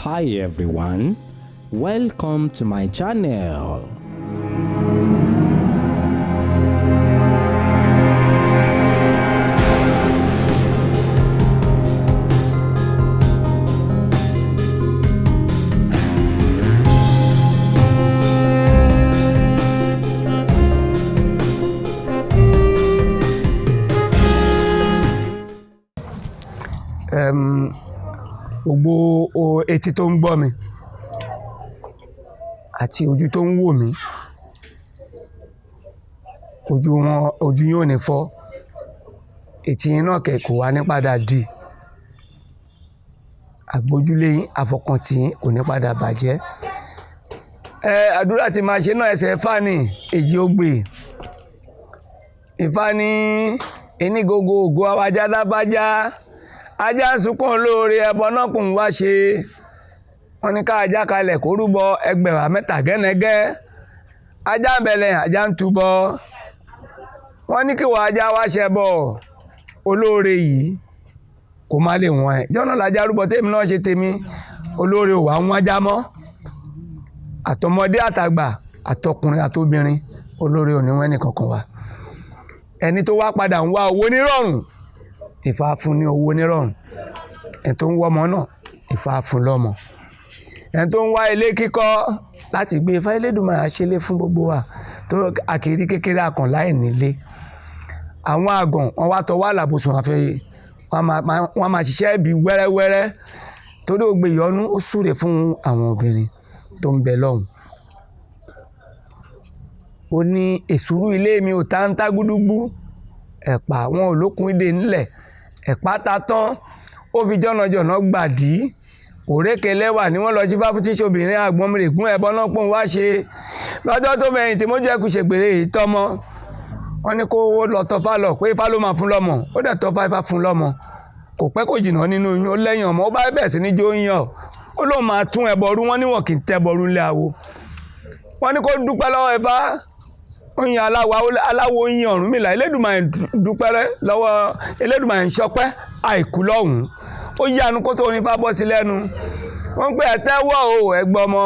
Hi everyone, welcome to my channel. Gbogbo etí tó ń gbọ́ mi àti ojú tó ń wò mí, ojú wọn, ojú yín ò ní fọ́, etí yín náà kẹ̀ kò wá ní padà di, àgbójúlé yín, àfọkàntì yín kò ní padà bàjẹ́. Àdúrà tí màá ṣe náà, ẹsẹ̀ Ifá ní èjì ogbè. Ifá ní ení gogo ògo awájá dábájá, ajá ń sunkún olóore, ẹbọ náà kò ń wá ṣe. Wọ́n ní ká ajá kalẹ̀ kó rúbọ ẹgbẹ̀rún mẹ́ta gẹ́nẹ́gẹ́, ajá ń bẹ̀lẹ̀, ajá ń túbọ̀. Wọ́n ní kí wọ́n ajá wá ṣẹbọ olóore yìí kó má lè wọ́n ẹ̀ jọ́nà lajá rúbọ. Tèmi náà ṣe tèmi, olóore ò wá ń wájá mọ́. Àtọmọdé àtàgbà, àtọkùnrin àtobìnrin, olóore ò ní wọ́n ẹnì kankan wa. Ẹni tó wá padà ń wá owó nírọ̀rùn, Ifá fún ní owó nírọ̀rùn. Ẹni tó ń wọ́ ọmọ náà, Ifá fún lọ́mọ. Ẹni tó ń wá ilé kíkọ́ láti gbé, Ifá Elédùmarè á ṣelé fún gbogbo wa, tó àkìrí kékeré akàn láì nílé. Àwọn àgàn wọn wá tọwọ́ àlàbòsùn àfẹ́, wọ́n máa ṣiṣẹ́ bí wẹ́rẹ́wẹ́rẹ́, torí ó gbé ìyọnu, ó súre fún àwọn obìnrin tó ń bẹ lọ́hùn. Ó ní èsúrú ilé mi ò tá ń tá gúdúgbú, ẹ̀pà wọn ò lókun ìdè ńlẹ̀, ẹ̀pà ta tán, ó fi jọ̀nàjọ̀nà gbàdí òrékè lẹ́wà ni wọ́n lọ sí fáfún tí ṣobìnrin àgbọ̀nmìrègún ẹ̀bọ náà pòun wá ṣe lọ́jọ́ tó fẹ̀yìntì mójú ẹkùn ṣègbèrè ìtọ́mọ. Wọ́n ní kó lọ tọ́fà lọ pé Ifá ló máa fún lọ́mọ. Ó dẹ̀ tọ́fà, Ifá fún lọ́mọ. Kò pẹ́ kò jìnnà nínú oyún, ó lẹ́yìn ọmọ, ó bá bẹ̀rẹ̀ sí ní jó yàn. Ó lóun máa tún ẹbọ rú. Wọ́n níwọ̀n kì í tẹ́bọ rú ńlẹ̀ awo. Wọ́n ní kó dúpẹ́ lọ́wọ́ Ifá. Ó yan aláwo, aláwo yin Ọ̀rúnmìlà. Elédùmarè dúpẹ́ lọ́wọ́ Elédùmarè, ń ṣọpẹ́ àìkú lọ́hùn-ún. Ó yanu kó tó orin Ifá bọ́ sí lẹ́nu. Wọ́n ń pè ẹ tẹ́wọ́ o, ẹgbọ́mọ,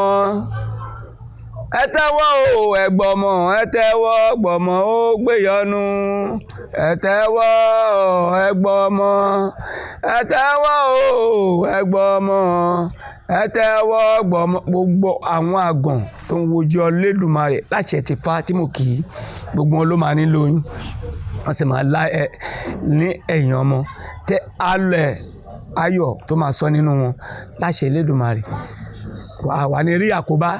ẹ tẹ́wọ́ o, ẹgbọ́mọ, ẹ tẹ́wọ́ gbọ́mọ, ó gbéyọnu. Ẹ tẹ́wọ́ ẹgbọ́mọ, ẹ tẹ́wọ́ o, ẹgbọ́mọ, ẹ tẹ́wọ́ gbọ́mọ. Gbogbo àwọn àgàn tó ń wojú Olódùmarè láṣẹ ti Ifá tí mo kì í, gbogbo wọn ló máa ní lóyún, wọ́n sì máa lá ẹ ní ẹ̀yìn ọmọ tẹ alẹ̀ ayọ̀ tó máa sọ nínú wọn láṣẹ Elédùmarè. Àwa ní rí àkóbá,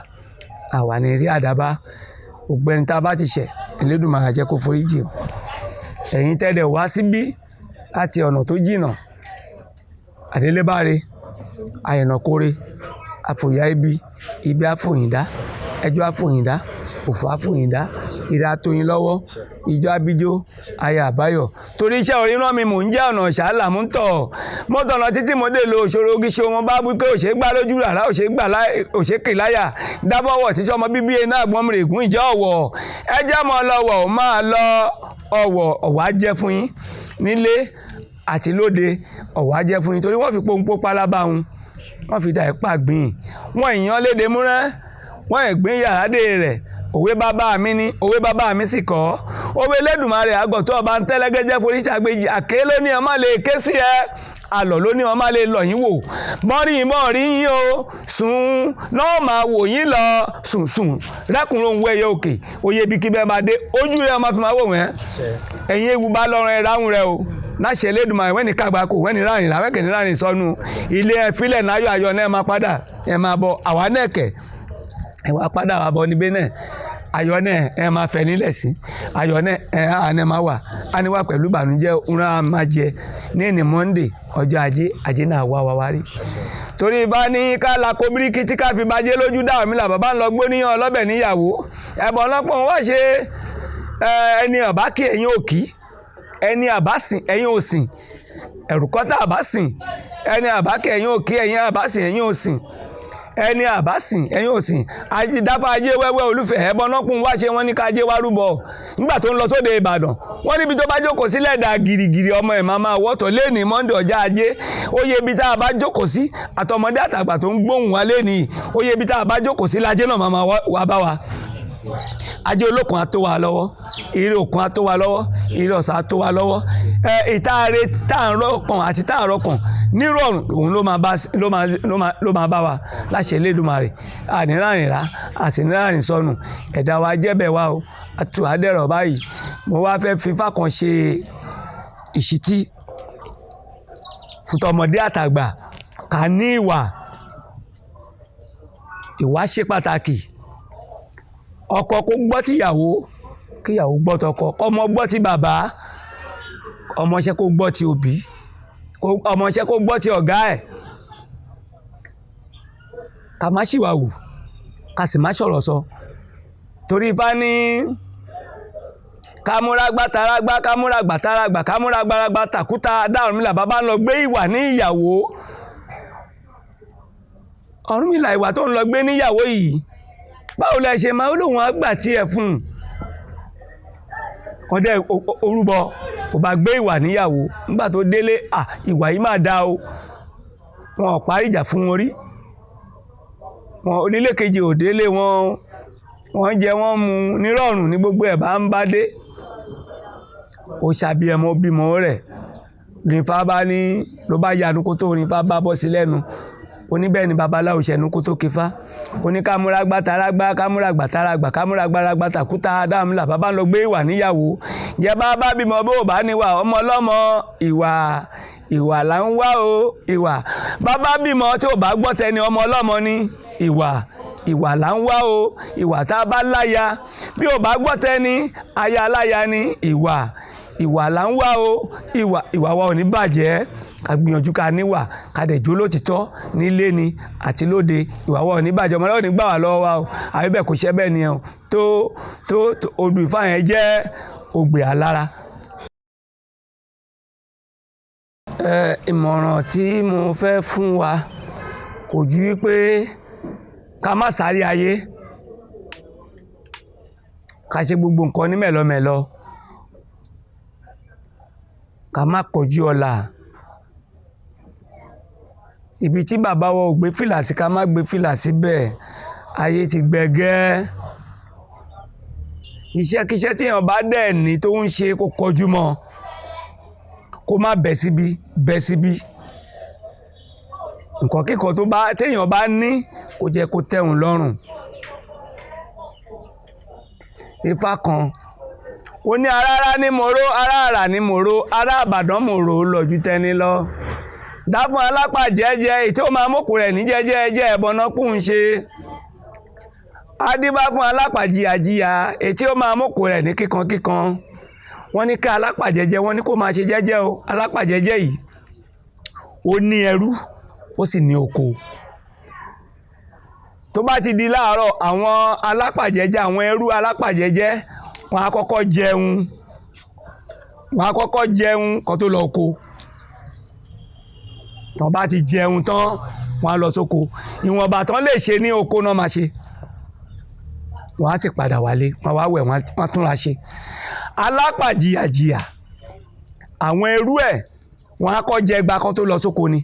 àwa ní rí àdábá. Gbogbo ẹni tá a bá ti ṣẹ̀, Elédùmarè á jẹ́ kó foríjì. Ẹ̀yin tẹ́lẹ̀ wá síbí láti ọ̀nà tó jìnnà, àdélébáre, àyànnàkóre, àfòyà ibi, ibi àfòyìndá, ẹjọ́ àfòyìndá, òfò àfòyìndá, ire àtòyìn lọ́wọ́, ìjọ abijó, aya àbáyọ̀. Torí iṣẹ́ orí rán mi, mò ń jẹ́ ọ̀nà ṣáàlà mú ń tọ̀. Mo tọ̀nà títí mo dé lo òṣòro gíṣe wọn bá wí pé òṣè gbá lójú rárá, òṣè gbà òṣè kì láyà. Dáfọ́wọ̀ tí sọmọ bíbí iná àgbọ̀n mìrègún ìjọ ọ̀wọ̀. Ẹ jẹ́ mọ́ lọ́wọ́, ò máa lọ ọ̀wọ̀, ọ̀wọ̀ á jẹ́ fún yín nílé àti lóde, ọ̀wọ̀ á jẹ́ fún yín, torí wọ́n fi pọ́npọ́ pálábá wọn, wọ́n fi dà ẹ́ pàgbìn. Wọ́n ìyan léde múrẹ́, wọ́n ẹ̀gbìn yàrá dé rẹ̀. Òwe bàbá mi ni, òwe bàbá mi sì kọ́. Òwe Elédùmarè àgọ̀tọ̀ ọba ń tẹ́lẹ́gẹ́jẹ́ forí ṣàgbéjì. Àké ló ní ọmọ lè ké sí ẹ, àlọ́ ló ní ọmọ lè lọ yín wò. Bọ́rí yín, bọ́rí yín o, sùn náà máa wò yín lọ sùn sùn rẹ́kùnrin òun ẹyẹ òkè oyè ibi kí bẹ́ẹ̀ máa dé ojú rẹ̀ ọmọ fi máa wò wọ́n. Ẹ̀yin ewu bá lọ́rùn ẹ̀ ráhùn rẹ o láṣẹ Elédùmarè. Wẹ́ni kàgbà kò wẹ́ni ráàrin làwẹ́kẹ̀ ní ráàrin sọnù ilé ẹ fílẹ̀ náyọ̀ ayọ̀ náà máa padà ẹ máa bọ̀. Àwa náà kẹ̀ ẹ wá padà wà bọ̀ níbẹ̀ náà, ayọ̀ náà ẹ máa fẹ́ nílẹ̀ sí ayọ̀ náà ẹ á ní máa wà á ní wà pẹ̀lú ìbànújẹ́ òun á máa jẹ ní ní Monday, ọjọ́ ajé, ajé náà wá wá wá rí. Torí bá ní ká la kó bíríkì tí ká fi bàjẹ́ lójú dá mi là bàbá ń lọ gbóníyàn ọlọ́bẹ̀ níyàwó ẹ̀bọ̀n ọlọ́pọ̀ wá ṣe ẹni ọ̀bá kí ẹ̀yin òkì, ẹni àbá sìn ẹ̀yin òsìn, ẹ̀rùkọ́tà àbá sìn, ẹni àbá kí ẹ̀yin òkì, ẹ̀yin àbá sìn ẹ̀yin òsìn, Ẹni àbásìn ẹ̀yin òsìn dáfá ajé wẹ́wẹ́ olúfẹ́ ẹbọ nọ́kùn wá ṣe wọ́n ní ká ajé wá rúbọ. Nígbà tó ń lọ sóde Ìbàdàn, wọ́n níbi tó bá jókòó sílẹ̀ dà gìrìgìrì ọmọ ẹ̀ máa wọ́tọ̀ lẹ́ni Monday ọjà ajé. Ó yẹ ibi tá a bá jókòó sí, àtọmọdé àtàgbà tó ń gbóhùn wá lẹ́ni, ó yẹ ibi tá a bá jókòó sí lajé náà máa wá bá wa. Ajé olókun á tó wa lọ́wọ́, ire òkun á tó wa lọ́wọ́, ire ọ̀sà á tó wa lọ́wọ́. Ìtaare tá à ń rọkàn àti tá à ń rọkàn nírọ̀rùn òun ló máa bá wa láṣẹ Elédùmarè. Ànírànìrà àṣìnírànì sọnù, ẹ̀dá wa jẹ́bẹ̀ wa o, àtù àdẹ̀rọ̀ báyìí. Mo wá fẹ́ fífà kan ṣe ìṣítí fún tọmọdé àtàgbà, ká ní ìwà. Ìwà ṣe pàtàkì. Ọkọ kó gbọ́ tìyàwó, kíyàwó gbọ́ tọkọ, kọ́mọ gbọ́ ti bàbá, ọmọọṣẹ́ kó gbọ́ ti òbí, ọmọọṣẹ́ kó gbọ́ ti ọ̀gá ẹ̀. Ká má ṣìwàwù, ká sì má ṣọ̀rọ̀ sọ. Torí Ifá ní kámúrágbá tarágbá, kámúrágbá tarágbá, kámúrágbárágbá tàkúta dá Ọ̀rúnmìlà bàbá ń lọ gbé ìwà ní ìyàwó. Ọ̀rúnmìlà ìwà tó ń lọ gbé níyàwó yìí, báwo lẹ ṣe máa lóun á gbà tí ẹ fún un? Ọdẹ orúbọ kò bá gbé ìwà níyàwó. Nígbà tó délé, à ìwà yìí máa da o. Wọn ò parí ìjà fún wọn rí. Wọn onílé kejì ò délé wọn, wọ́n jẹ wọ́n mu nírọ̀rùn ní gbogbo ẹ̀ bá ń bá dé. Ó ṣàbíẹmọ bímọ rẹ̀. Nífá bá ní ló bá yanu kó tó, nífá bá bọ́ sí lẹ́nu. Oníbẹ̀ ni babaláwo ṣẹ̀nu kó tó kífá. Oní kámúrágbá tarágbá, kámúrágbá tarágbá, kámúrágbárágbá tàkúta dáàmúlà bàbá ń lọ gbé ìwà níyàwó. Ǹjẹ́ bá bá bímọ bó bá níwà ọmọ ọlọ́mọ, ìwà ìwà là ń wá o, ìwà. Bàbá bímọ tí ò bá gbọ́ tẹni ọmọ ọlọ́mọ ni, ìwà ìwà là ń wá o, ìwà tá a bá láya bí ò bá gbọ́ tẹni aya láya ni, ìwà ìwà là ń wá o, ìwà ìwà wa ò ní bàjẹ́. Ká gbìyànjú ká níwà, ká dẹ̀ jó lótìtọ́ nílé ni àti lóde. Ìwà wa ò ní bàjẹ́, ọmọdé ò ní gbà wá lọ́wọ́ wa o, àbí bẹ́ẹ̀ kò ṣe bẹ́ẹ̀ ni o. Tó tó odù Ifá yẹn jẹ́ ogbè alára. Ìmọ̀ràn tí mo fẹ́ fún wa kò ju wípé ká má sáré ayé, ká ṣe gbogbo nǹkan ní mẹ̀lọmẹ̀lọ, ká má kọjú ọ̀la. Ibi tí bàbá wa ò gbé fìlà sí, ká má gbé fìlà síbẹ̀. Ayé ti gbẹgẹ́. Iṣẹ́kíṣẹ́ tí èèyàn bá dẹ̀ ní tó ń ṣe kó kọjú mọ́, kó má bẹ̀ síbi bẹ̀ síbi. Nǹkan kíkan tó bá téèyàn bá ní kó jẹ́ kó tẹ̀hún lọ́rùn. Ifá kan ó ní arára ní mòró, aráàrà ní mòró, ará Ìbàdàn mòró lọ́jú tẹni lọ. Dá fún alápá jẹ́jẹ́ èyí tí ó máa mókun rẹ̀ ní jẹ́jẹ́ jẹ́ ẹ̀bọ̀n náà kù ń ṣe. Adíbá fún alápá jìyàjìyà èyí tí ó máa mókun rẹ̀ ní kíkankíkan. Wọ́n ní ká alápá jẹ́jẹ́, wọ́n ní kó máa ṣe jẹ́jẹ́ o. Alápá jẹ́jẹ́ yìí ó ní ẹrú, ó sì ní oko. Tó bá ti di láàárọ̀, àwọn alápá jẹ́jẹ́, àwọn ẹrú alápá jẹ́jẹ́, wọ́n á kọ́kọ́ jẹun, wọ́n á kọ́kọ́ jẹun kó tó lọ oko. Tán bá ti jẹun tán, wọ́n á lọ sóko. Ìwọ̀nba tán lè ṣe ní oko náà máa ṣe. Wọ́n á sì padà wálé, wọ́n á wẹ̀, wọ́n á túnra ṣe. Alápá jìyàjìyà, àwọn ẹrú ẹ̀, wọ́n á kọ́ jẹ ẹgba kan tó lọ sóko ni.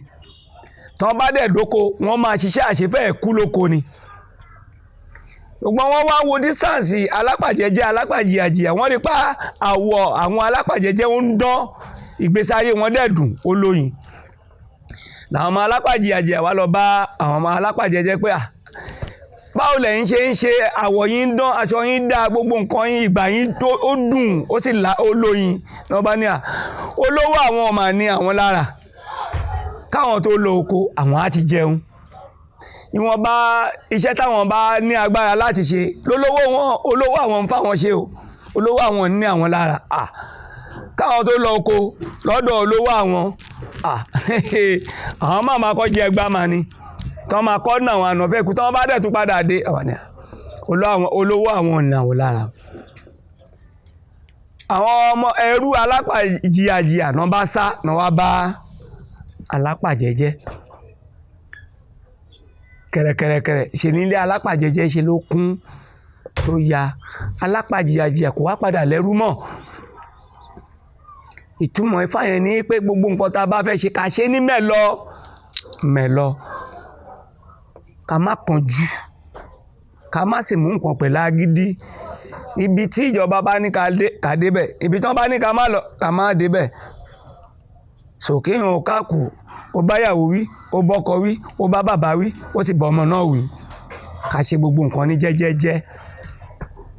Tán bá dẹ̀ dóko, wọ́n máa ṣiṣẹ́ àṣefẹ́ kú lóko ni. Gbogbo wọn wá wo distance alápá jẹ́jẹ́, alápá jìyàjìyà, wọ́n rí pa àwọ̀ àwọn alápá jẹ́jẹ́ ń dán, ìgbésí ayé wọn dẹ̀ dùn, ó lóyin. Làwọn ọmọ alápá jìyàjìyà wá lọ bá àwọn ọmọ alápá jẹ́jẹ́ pé à, báwo lẹ̀yin ṣe ń ṣe, àwọ̀ yín ń dán, aṣọ yín dá, gbogbo nǹkan yín, ìgbà yín ó dùn, ó sì là ó lóyin. Lọ́ bá ní à, olówó àwọn ọmọ ní àwọn lára, káwọn tó lọ oko àwọn á ti jẹun. Ìwọ̀nba iṣẹ́ táwọn bá ní agbára láti ṣe lólówó wọn, olówó àwọn ń fáwọn ṣe o, olówó àwọn ní àwọn lára. À, káwọn tó lọ oko lọ́dọ̀ olówó àwọn, à, àwọn máa ma kọ́ jẹ ẹgbá ma ni, tọ́ máa kọ́ nà àwọn ànàfẹ́ kú, tọ́ bá dẹ̀ tún padà dé, olówó àwọn ní àwọn lára. Àwọn ọmọ ẹrú alápá jìyàjìyà náà bá sá, náà wá bá alápá jẹ́jẹ́. Kẹ̀rẹ̀kẹ̀rẹ̀kẹ̀rẹ̀ ṣe nílé alápàjẹjẹ ṣe ló kún tó ya alápàjìyàjìyà, kò wá padà lẹ́rú mọ́. Ìtumọ̀ Ifá yẹn ni pé gbogbo nǹkan tá a bá fẹ́ ṣe, ká ṣe ní mẹ́lọ mẹ́lọ, ká má kánjú, ká má sì mú nǹkan pẹ̀lú agídí. Ibi tí ìjọba bá ní ká débẹ̀, ibi tí wọ́n bá ní ká má lọ, ká má débẹ̀. Sòkè hàn káàkù, ó báyàwó wí, ó bọ́kọ wí, ó bá bàbá wí, ó sì bọ́ ọmọ náà wí. Ká ṣe gbogbo nǹkan ní jẹ́jẹ́jẹ́.